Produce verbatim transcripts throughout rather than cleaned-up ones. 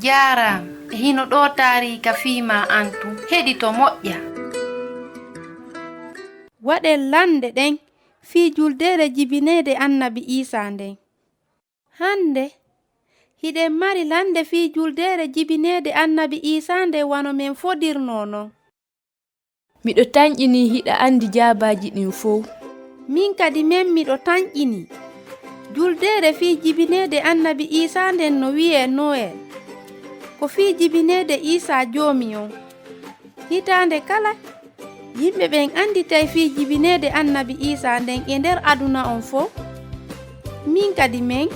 Jaaraama. E hino ɗoo taariika fii maa an tun. Heɗito moƴƴa. Waɗen lannde ɗen fii juldeere jibineede Annabi Iisaa nden. Hannde, hiɗen mari lannde fii juldeere jibineede Annabi Iisaa nden wano men fodirnoo non. Miɗo tanƴinii hiɗa anndi jaabaaji ɗin fow. Min kadi men miɗo tanƴinii. Juldeere fii jibineede Annabi Iisaa nden no wi'ee Nowel. Ko fii jibineede Iisaa Joomi on. Hitaande kala, yimɓe ɓen annditay fii jibineede Annabi Iisaa nden e nder aduna on fow. Min kadi men,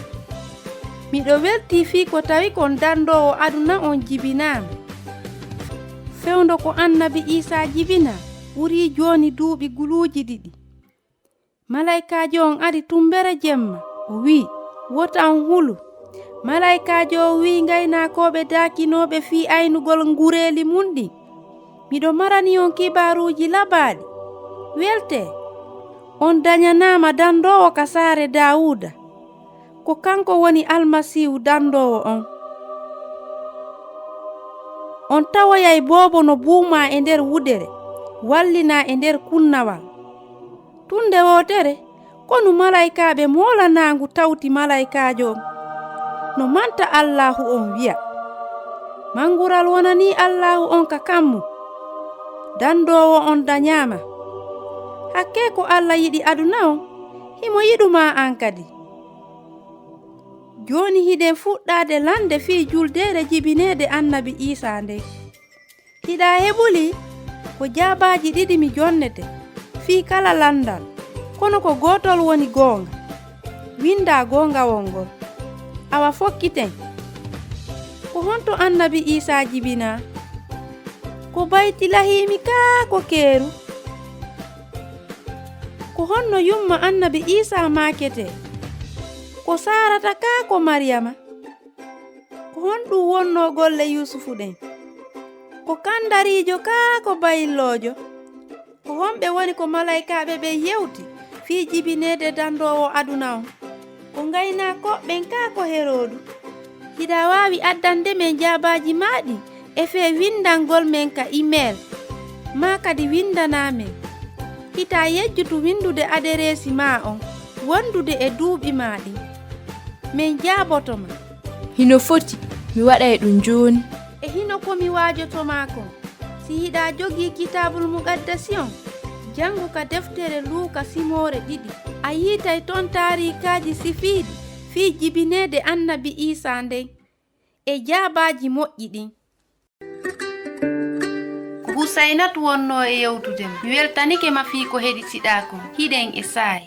miɗo weltii fii ko tawi kon dandoowo aduna on jibinaama. Fewndo ko Annabi Iisaa jibinaa ɓurii jooni duuɓi guluuji ɗiɗi. Malaykaajo on ari tumbere jemma, o wi'i, "Wota on hulu." Malaykaajo on wi'i ngaynaakooɓe daakinooɓe fii aynugol ngureeli mun ɗin, "Miɗo marani on kibaaruuji labaaɗi. Weltee, on danyanaama dandoowo ka saare Daawuuda. Ko kanko woni Almasiihu dandoowo on. On tawoyay boobo no buumaa e nder wudere, wallinaa e nder kunnawal." Tun nde wootere, konu malaykaaɓe moolanaangu tawti malaykaajo on no manta Allaahu on wi'a, "Mangural wonanii Allaahu on ka kammu. Dandoowo on danyaama. Hakkee ko Alla yiɗi aduna on, himo yiɗu maa an kadi." Jooni hiɗen fuɗɗaade lannde fii juldeere jibineede Annabi Iisaa nden. Hiɗa heɓuli? Ko jaabaaji ɗiɗi mi jonnete fii kala lanndal, kono ko gootol woni goonga. Winndaa goongawol ngol. Awa fokkiten. Ko honto Annabi Iisaa jibinaa? Ko Baytilahiimi kaa ko keeru? Ko honno yumma Annabi Iisaa maaketee? Ko Saarata kaa ko Mariyama? Ko honɗun wonnoo golle Yuusufu ɗen? Ko kandariijo kaa ko bayilloojo? Ko honɓe woni ko malaykaaɓe ɓen yewti fii jibineede dandoowo aduna on? Ko ngaynaakooɓe ɓen kaa ko Heroodu? Hiɗa waawi addande men jaabaaji maa ɗin e fee winndangol men ka email, maa kadi winndanaa men. Hiɗa yejjitu winndude adereesi maa on wonndude e duuɓi maa ɗin. Men jaaboto ma. Hino foti, mi waɗay ɗun jooni. E hino ko mi waajoto maa kon. Si hiɗa jogii Kitaabul Muqaddasi on, janngu ka deftere Luuka simoore ɗiɗi. A yiitay ton taariikaaji sifiiɗi fii jibineede Annabi Iisaa nden e jaabaaji moƴƴi ɗin. Ko Husaynatu wonnoo e yewtude ma. Mi weltanike ma fii ko heɗitiɗaa kon. Hiɗen e saa'i.